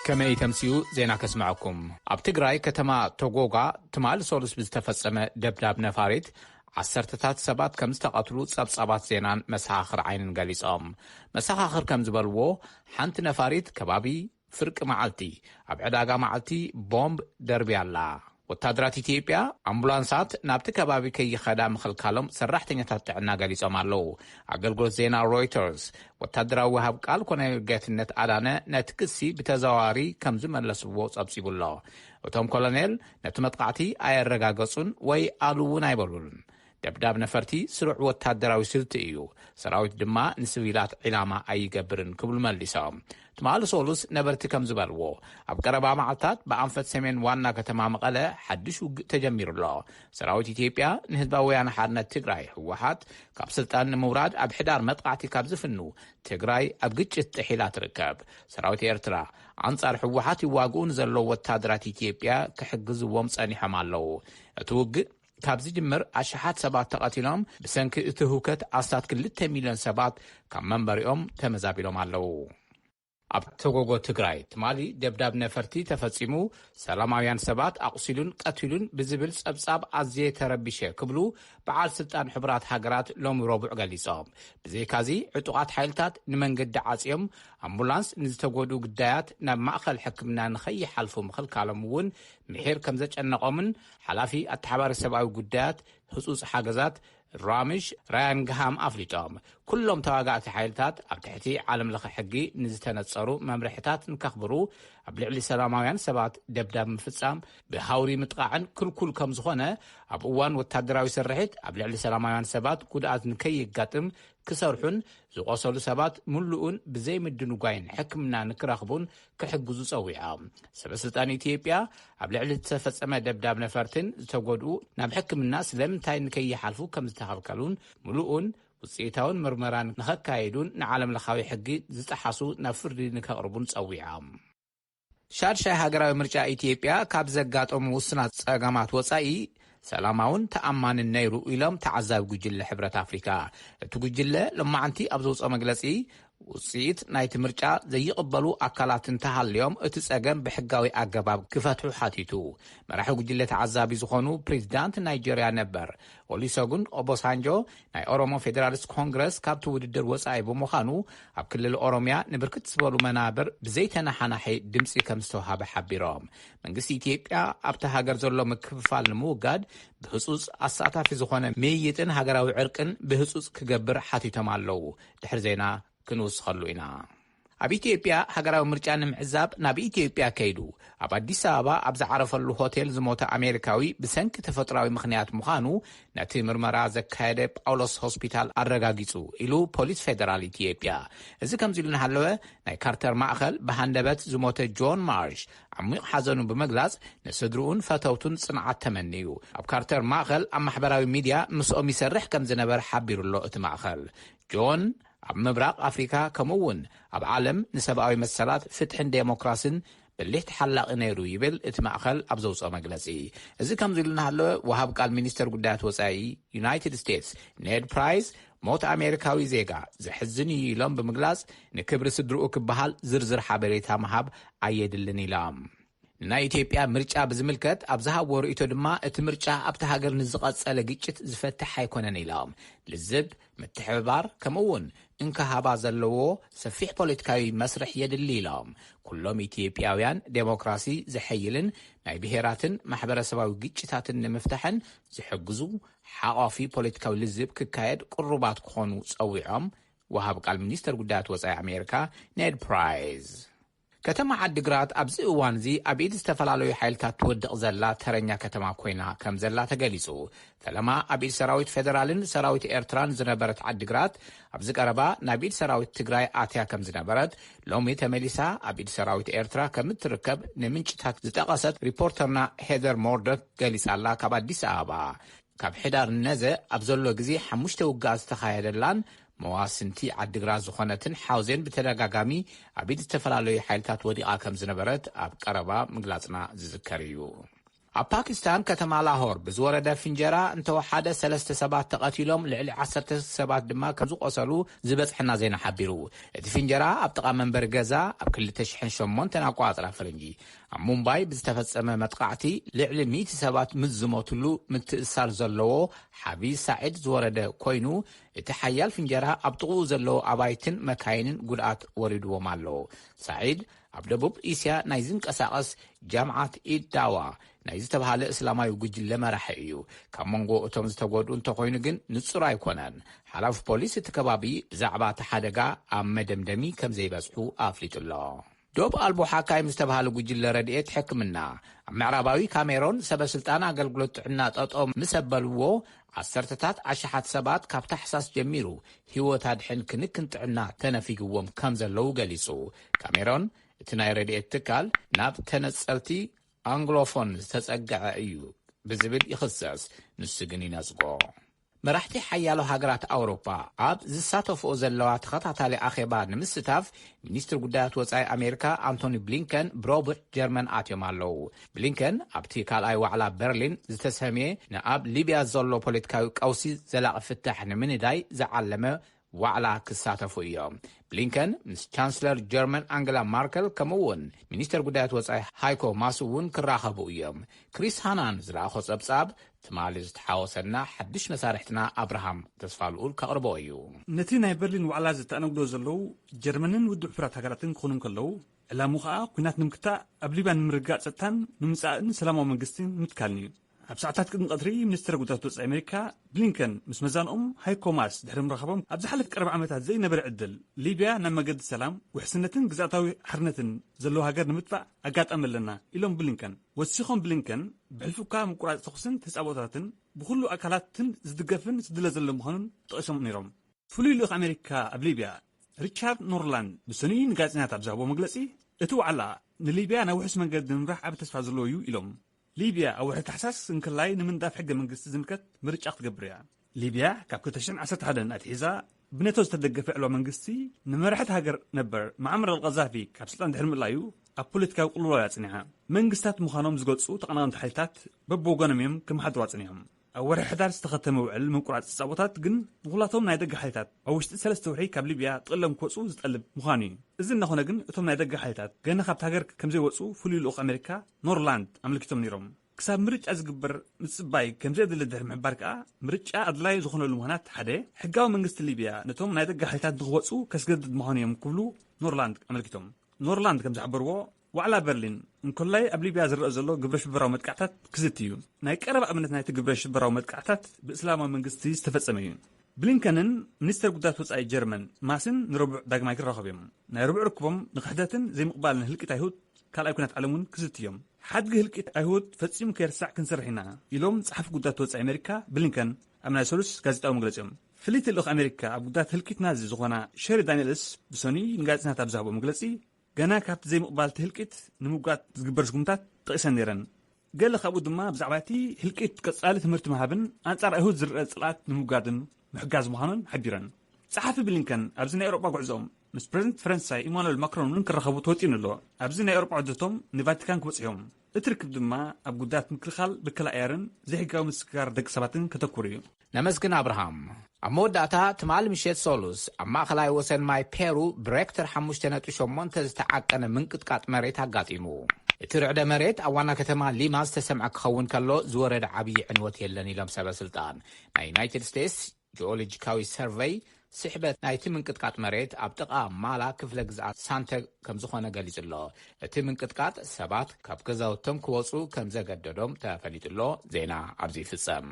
ከመይ ተምስዩ ዜና ከስምዐኩም። ኣብ ትግራይ ከተማ ቶጎጋ ትማሊ ሰሉስ ብዝተፈጸመ ደብዳብ ነፋሪት ዓሰርተታት ሰባት ከም ዝተቐትሉ ጸብጻባት ዜናን መሰኻኽር ዓይንን ገሊጾም። መሰኻኽር ከም ዝበልዎ፣ ሓንቲ ነፋሪት ከባቢ ፍርቂ መዓልቲ ኣብ ዕዳጋ መዓልቲ ቦምብ ደርብያ ኣላ። ወታደራት ኢትዮጵያ ኣምቡላንሳት ናብቲ ከባቢ ከይኸዳ ምኽልካሎም ሰራሕተኛታት ጥዕና ገሊጾም ኣለዉ። ኣገልግሎት ዜና ሮይተርስ ወታደራዊ ወሃብ ቃል ኮሎኔል ጌትነት ኣዳነ ነቲ ክሲ ብተዘዋዋሪ ከም ዝመለስዎ ጸብጺቡ ኣሎ። እቶም ኮሎኔል ነቲ መጥቃዕቲ ኣየረጋገጹን ወይ ኣሉ እውን ኣይበሉን። ደብዳብ ነፈርቲ ስሩዕ ወታደራዊ ስልቲ እዩ። ሰራዊት ድማ ንስቪላት ዒላማ ኣይገብርን ክብሉ መሊሶም። ትማሊ ሰሉስ ነበርቲ ከም ዝበልዎ፣ ኣብ ቀረባ መዓልታት ብኣንፈት ሰሜን ዋና ከተማ መቐለ ሓድሽ ውግእ ተጀሚሩ ኣሎ። ሰራዊት ኢትዮጵያ ንህዝባዊ ወያነ ሓርነት ትግራይ ህወሓት ካብ ስልጣን ንምውራድ ኣብ ሕዳር መጥቃዕቲ ካብ ዝፍኑ ትግራይ ኣብ ግጭት ጥሒላ ትርከብ። ሰራዊት ኤርትራ ኣንጻር ህወሓት ይዋግኡ ንዘለዉ ወታደራት ኢትዮጵያ ክሕግዝዎም ጸኒሖም ኣለዉ። እቲ ውግእ ካብ ዝጅምር ኣሽሓት ሰባት ተቐቲሎም፣ ብሰንኪ እቲ ህውከት ኣስታት ክልተ ሚልዮን ሰባት ካብ መንበሪኦም ተመዛቢሎም ኣለዉ። ኣብ ተጎጎ ትግራይ ትማሊ ደብዳብ ነፈርቲ ተፈጺሙ፣ ሰላማውያን ሰባት ኣቑሲሉን ቀቲሉን ብዝብል ጸብጻብ ኣዝየ ተረቢሸ ክብሉ በዓል ስልጣን ሕቡራት ሃገራት ሎሚ ረቡዕ ገሊጾም። ብዘይካዚ ዕጡቓት ሓይልታት ንመንገዲ ዓጽዮም፣ ኣምቡላንስ ንዝተጎድኡ ግዳያት ናብ ማእኸል ሕክምና ንኸይሓልፉ ምኽልካሎም እውን ምሒር ከም ዘጨነቖምን ሓላፊ ኣተሓባሪ ሰብኣዊ ጉዳያት ህጹጽ ሓገዛት ራምሽ ራያን ግሃም ኣፍሊጦም። ኩሎም ተዋጋእቲ ሓይልታት ኣብ ትሕቲ ዓለም ለኸ ሕጊ ንዝተነጸሩ መምርሕታት ንከኽብሩ፣ ኣብ ልዕሊ ሰላማውያን ሰባት ደብዳብ ምፍጻም፣ ብሃውሪ ምጥቓዕን ክልኩል ከም ዝኾነ፣ ኣብ እዋን ወታደራዊ ስርሒት ኣብ ልዕሊ ሰላማውያን ሰባት ጉድኣት ንከይጋጥም ክሰርሑን ዝቖሰሉ ሰባት ምሉእን ብዘይ ምድንጓይን ሕክምና ንክረኽቡን ክሕግዙ ጸዊዖም። ሰበ ስልጣን ኢትዮጵያ ኣብ ልዕሊ ዝተፈጸመ ደብዳብ ነፈርትን ዝተጎድኡ ናብ ሕክምና ስለምንታይ ንከይሓልፉ ከም ዝተኸልከሉን ምሉእን ውጽኢታውን ምርመራ ንኸካየዱን ንዓለም ለኻዊ ሕጊ ዝጠሓሱ ናብ ፍርዲ ንከቕርቡን ጸዊዖም። ሻድሻይ ሃገራዊ ምርጫ ኢትዮጵያ ካብ ዘጋጠሙ ውሱናት ጸገማት ወጻኢ ሰላማውን ተኣማንን ነይሩ ኢሎም ተዓዛቢ ጉጅለ ሕብረት ኣፍሪካ። እቲ ጉጅለ ሎማዓንቲ ኣብ ዘውፅኦ መግለፂ፣ ውፅኢት ናይቲ ምርጫ ዘይቕበሉ ኣካላት እንተሃልዮም እቲ ጸገም ብሕጋዊ ኣገባብ ክፈትሑ ሓቲቱ። መራሒ ጉጅለ ተዓዛቢ ዝኾኑ ፕሬዚዳንት ናይጄርያ ነበር ኦሊሰጉን ኦቦሳንጆ ናይ ኦሮሞ ፌዴራሊስት ኮንግረስ ካብቲ ውድድር ወጻኢ ብምዃኑ ኣብ ክልል ኦሮምያ ንብርክት ዝበሉ መናብር ብዘይተናሓናሒ ድምፂ ከም ዝተውሃበ ሓቢሮም። መንግስቲ ኢትዮጵያ ኣብቲ ሃገር ዘሎ ምክፍፋል ንምውጋድ ብህጹጽ ኣሳታፊ ዝኾነ ምይይጥን ሃገራዊ ዕርቅን ብህጹጽ ክገብር ሓቲቶም ኣለዉ። ድሕሪ ዜና ክንውስኸሉ ኢና። ኣብ ኢትዮጵያ ሃገራዊ ምርጫ ንምዕዛብ ናብ ኢትዮጵያ ከይዱ ኣብ ኣዲስ ኣበባ ኣብ ዝዓረፈሉ ሆቴል ዝሞተ ኣሜሪካዊ ብሰንኪ ተፈጥሯዊ ምኽንያት ምዃኑ ነቲ ምርመራ ዘካየደ ጳውሎስ ሆስፒታል ኣረጋጊጹ ኢሉ ፖሊስ ፌደራል ኢትዮጵያ። እዚ ከምዚ ኢሉ እናሃለወ ናይ ካርተር ማእኸል ብሃንደበት ዝሞተ ጆን ማርሽ ዓሚቕ ሓዘኑ ብምግላጽ ንስድርኡን ፈተውቱን ጽንዓት ተመንዩ። ኣብ ካርተር ማእኸል ኣብ ማሕበራዊ ሚድያ ምስኦም ይሰርሕ ከም ዝነበረ ሓቢሩ ኣሎ እቲ ማእኸል። ጆን ኣብ ምብራቕ ኣፍሪካ ከምኡ እውን ኣብ ዓለም ንሰብኣዊ መሰላት ፍትሕን ዴሞክራስን በሊሕ ተሓላቒ ነይሩ ይብል እቲ ማእኸል ኣብ ዘውፅኦ መግለፂ። እዚ ከምዚ ኢሉ እናሃለወ ወሃብ ቃል ሚኒስተር ጉዳያት ወፃኢ ዩናይትድ ስቴትስ ኔድ ፕራይስ ሞት ኣሜሪካዊ ዜጋ ዘሕዝን እዩ ኢሎም ብምግላፅ ንክብሪ ስድርኡ ክበሃል ዝርዝር ሓበሬታ ምሃብ ኣየድልን ኢሎም። ንናይ ኢትዮጵያ ምርጫ ብዝምልከት ኣብ ዝሃብዎ ርእይቶ ድማ እቲ ምርጫ ኣብቲ ሃገር ንዝቐጸለ ግጭት ዝፈትሕ ኣይኮነን ኢሎም። ልዝብ፣ ምትሕብባር ከምኡ እውን እንካሃባ ዘለዎ ሰፊሕ ፖለቲካዊ መስርሕ የድሊ ኢሎም። ኩሎም ኢትዮጵያውያን ዴሞክራሲ ዘሐይልን ናይ ብሔራትን ማሕበረሰባዊ ግጭታትን ንምፍታሕን ዝሕግዙ ሓቋፊ ፖለቲካዊ ልዝብ ክካየድ ቅሩባት ክኾኑ ጸዊዖም። ወሃብ ቃል ሚኒስተር ጉዳያት ወጻኢ ኣሜሪካ ኔድ ፕራይስ። ከተማ ዓዲግራት ኣብዚ እዋን እዚ ኣብ ኢድ ዝተፈላለዩ ሓይልታት ትወድቕ ዘላ ተረኛ ከተማ ኮይና ከም ዘላ ተገሊጹ። ፈለማ ኣብ ኢድ ሰራዊት ፌደራልን ሰራዊት ኤርትራን ዝነበረት ዓዲግራት ኣብዚ ቀረባ ናብ ኢድ ሰራዊት ትግራይ ኣትያ ከም ዝነበረት፣ ሎሚ ተመሊሳ ኣብ ኢድ ሰራዊት ኤርትራ ከም እትርከብ ንምንጭታት ዝጠቐሰት ሪፖርተርና ሄዘር ሞርዶክ ገሊጻ ኣላ ካብ ኣዲስ ኣበባ። ካብ ሕዳር ነዘ ኣብ ዘሎ ግዜ ሓሙሽተ ውግኣት ዝተኻየደላን መዋስንቲ ዓዲግራት ዝኾነትን ሓውዜን ብተደጋጋሚ ኣብ ኢድ ዝተፈላለዩ ሓይልታት ወዲቓ ከም ዝነበረት ኣብ ቀረባ ምግላጽና ዝዝከር እዩ። ኣብ ፓኪስታን ከተማ ላሆር ብዝወረደ ፍንጀራ እንተወሓደ ሰለስተ ሰባት ተቐቲሎም፣ ልዕሊ ዓሰርተ ሰባት ድማ ከም ዝቆሰሉ ዝበጽሐና ዜና ሓቢሩ። እቲ ፍንጀራ ኣብ ጥቓ መንበሪ ገዛ ኣብ ክልተ ሽሕን ሸሞንተን ኣቆጻጽራ ፈረንጂ ኣብ ሙምባይ ብዝተፈጸመ መጥቃዕቲ ልዕሊ ሚእቲ ሰባት ምስ ዝሞትሉ ምትእሳር ዘለዎ ሓቢ ሳዒድ ዝወረደ ኮይኑ፣ እቲ ሓያል ፍንጀራ ኣብ ጥቕኡ ዘለዉ ኣባይትን መካይንን ጉድኣት ወሪድዎም ኣሎ። ሳዒድ ኣብ ደቡብ እስያ ናይ ዝንቀሳቐስ ጃምዓት ኢድ ዳዋ ናይ ዝተባህለ እስላማዊ ጉጅለ መራሒ እዩ። ካብ መንጎ እቶም ዝተጎድኡ እንተኾይኑ ግን ንጹር ኣይኮነን። ሓላፊ ፖሊስ እቲ ከባቢ ብዛዕባ እቲ ሓደጋ ኣብ መደምደሚ ከም ዘይበጽሑ ኣፍሊጡ ኣሎ። ዶብ ኣልቦ ሓካይም ዝተባህለ ጉጅለ ረድኤት ሕክምና ኣብ ምዕራባዊ ካሜሮን ሰበ ስልጣን ኣገልግሎት ጥዕና ጠጠው ምስ ኣበልዎ፣ ዓሰርተታት ኣሽሓት ሰባት ካብ ታሕሳስ ጀሚሩ ህይወት ኣድሕን ክንክን ጥዕና ተነፊግዎም ከም ዘለዉ ገሊጹ። ካሜሮን እቲ ናይ ረድኤት ትካል ናብ ተነጸልቲ ኣንግሎፎን ዝተጸግዐ እዩ ብዝብል ይኽሰስ፣ ንሱ ግን ይነጽጎ። መራሕቲ ሓያሎ ሃገራት ኣውሮፓ ኣብ ዝሳተፍኦ ዘለዋ ተኸታታሊ ኣኼባ ንምስታፍ፣ ሚኒስትር ጉዳያት ወጻኢ ኣሜሪካ ኣንቶኒ ብሊንከን ብረቡዕ ጀርመን ኣትዮም ኣለዉ። ብሊንከን ኣብቲ ካልኣይ ዋዕላ በርሊን ዝተሰምየ ንኣብ ሊብያ ዘሎ ፖለቲካዊ ቀውሲ ዘላቒ ፍታሕ ንምንዳይ ዝዓለመ ዋዕላ ክሳተፉ እዮም። ብሊንከን ምስ ቻንስለር ጀርመን ኣንገላ ማርከል ከምኡ እውን ሚኒስተር ጉዳያት ወጻኢ ሃይኮ ማስ እውን ክራኸቡ እዮም። ክሪስ ሃናን ዝለኣኾ ጸብጻብ ትማሊ ዝተሓወሰና ሓድሽ መሳርሕትና ኣብርሃም ተስፋልኡል ከቕርቦ እዩ። ነቲ ናይ በርሊን ዋዕላ ዝተኣነግዶ ዘለዉ ጀርመንን ውድብ ሕቡራት ሃገራትን ክኾኑ ከለዉ፣ ዕላሙ ኸኣ ኲናት ንምክታእ፣ ኣብ ሊብያ ንምርግጋእ ጸጥታን ንምጻእን ሰላማዊ መንግስቲ ንምትካልን እዩ። ኣብ ሰዓታት ቅድሚ ቀትሪ ሚኒስትር ጉዳያት ወጻኢ ኣሜሪካ ብሊንከን ምስ መዛንኦም ሃይኮ ማስ ድሕሪ ምራኸቦም፣ ኣብ ዝሓለፈ ቀረባ ዓመታት ዘይነበረ ዕድል ሊብያ ናብ መገዲ ሰላም፣ ውሕስነትን ግዝኣታዊ ሓርነትን ዘለዎ ሃገር ንምጥፋእ ኣጋጣሚ ኣለና ኢሎም ብሊንከን። ወሲኾም ብሊንከን ብሕልፊ እኳ ምቁራጽ ተኹስን ተጻብኦታትን ብኹሉ ኣካላትን ዝድገፍን ዝድለ ዘሎ ምዃኑን ጠቒሶም ነይሮም። ፍሉይ ልኡኽ ኣሜሪካ ኣብ ሊብያ ሪቻርድ ኖርላንድ ብሰኑይ ንጋዜጠኛታት ኣብ ዝሃቦ መግለጺ፣ እቲ ዋዕላ ንሊብያ ናብ ውሑስ መንገዲ ንምምራሕ ዓቢ ተስፋ ዘለዎ እዩ ኢሎም። ሊብያ ኣብ ወርሒ ታሕሳስ እንክላይ ንምንዳፍ ሕገ መንግስቲ ዝምልከት ምርጫ ክትገብር እያ። ሊብያ ካብ ክልተ ሽሕን ዓሰርተ ሓደን ኣትሒዛ ብነቶ ዝተደገፈ ዕልዋ መንግስቲ ንመራሒ እቲ ሃገር ነበር መዓመር ኣልቀዛፊ ካብ ስልጣን ድሕሪ ምእላዩ ኣብ ፖለቲካዊ ቅልውላው እያ ጽኒሓ። መንግስታት ምዃኖም ዝገልጹ ተቐናቐንቲ ሓይልታት በብወገኖም እዮም ክመሓድሩ ኣጽኒሖም። ኣብ ወርሒ ሕዳር ዝተኸተመ ውዕል ምቁራጽ ጻቦታት ግን ንኹላቶም ናይ ደገ ሓይልታት ኣብ ውሽጢ ሰለስተ ወርሒ ካብ ሊብያ ጥቕሎም ክወጹ ዝጠልብ ምዃኑ እዩ። እዚ እናኾነ ግን እቶም ናይ ደገ ሓይልታት ገና ካብቲ ሃገር ከም ዘይወጹ ፍሉይ ልኡኽ ኣሜሪካ ኖርላንድ ኣመልኪቶም ነይሮም። ክሳብ ምርጫ ዝግበር ምጽባይ ከም ዘየድሊ ድሕሪ ምሕባር ከኣ፣ ምርጫ ኣድላዪ ዝኾነሉ ምኽንያት ሓደ፣ ሕጋዊ መንግስቲ ሊብያ ነቶም ናይ ደገ ሓይልታት ንኽወጹ ከስገድድ ምዃኑ እዮም ክብሉ ኖርላንድ ኣመልኪቶም። ኖርላንድ ከም ዝሓበርዎ፣ ዋዕላ በርሊን እንኮላይ ኣብ ሊብያ ዝረኣ ዘሎ ግብረ ሽበራዊ መጥቃዕታት ክዝቲ እዩ። ናይ ቀረባ ኣብነት ናይቲ ግብረ ሽበራዊ መጥቃዕታት ብእስላማዊ መንግስቲ ዝተፈጸመ እዩ። ብሊንከንን ሚኒስተር ጉዳያት ወጻኢ ጀርመን ማስን ንረቡዕ ዳግማይ ክራኸቡ እዮም። ናይ ረቡዕ ርክቦም ንክሕደትን ዘይምቕባልን ህልቂት ኣይሁድ ካልኣይ ኲናት ዓለም እውን ክዝቲ እዮም። ሓድጊ ህልቂት ኣይሁድ ፈጺሙ ከይርሳዕ ክንሰርሕ ኢና ኢሎም ጸሓፊ ጉዳያት ወጻኢ ኣሜሪካ ብሊንከን ኣብ ናይ ሰሉስ ጋዜጣዊ መግለጺኦም። ፍልይቲ ልኡኽ ኣሜሪካ ኣብ ጉዳያት ህልቂት ናዚ ዝኾና ሸሪ ዳንኤልስ ብሰኑይ ንጋዜጠኛታት ኣብ ዝሃቦ መግለጺ፣ ገና ካብቲ ዘይምቕባል እቲ ህልቂት ንምውጋድ ዝግበር ስጉምታት ጠቒሰን ነይረን። ገለ ካብኡ ድማ ብዛዕባ እቲ ህልቂት ቀጻሊ ትምህርቲ ምሃብን ኣንጻር ኣይሁድ ዝረአ ጽልኣት ንምውጋድን ምሕጋዝ ምዃኑን ሓቢረን። ጸሓፊ ብሊንከን ኣብዚ ናይ ኤውሮጳ ጉዕዞኦም ምስ ፕረዚደንት ፈረንሳይ ኢማኑኤል ማክሮን እውን ክራኸቡ ተወጢኑ ኣሎ። ኣብዚ ናይ ኤውሮጳ ዑደቶም ንቫቲካን ክበጽሑ እዮም። እቲ ርክብ ድማ ኣብ ጉዳያት ምክልኻል ብከላ ኣየርን ዘይሕጋዊ ምስግጋር ደቂ ሰባትን ከተኩር እዩ። ነመስግን ኣብርሃም። ኣብ መወዳእታ ትማሊ ምሸት ሰሉስ ኣብ ማእኸላይ ወሰን ማይ ፔሩ ብሬክተር ሓሙሽተ ነጥቢ ሸሞንተ ዝተዓቀነ ምንቅጥቃጥ መሬት ኣጋጢሙ። እቲ ርዕደ መሬት ኣብ ዋና ከተማ ሊማ ዝተሰምዐ ክኸውን ከሎ ዝወረደ ዓብዪ ዕንወት የለን ኢሎም ሰበ ስልጣን። ናይ ዩናይትድ ስቴትስ ጂኦሎጂካዊ ሰርቨይ ስሕበት ናይቲ ምንቅጥቃጥ መሬት ኣብ ጥቓ ማላ ክፍለ ግዝኣት ሳንተ ከም ዝኾነ ገሊጹ ኣሎ። እቲ ምንቅጥቃጥ ሰባት ካብ ገዛውቶም ክወጹ ከም ዘገደዶም ተፈሊጡ ኣሎ። ዜና ኣብዚ ይፍጸም።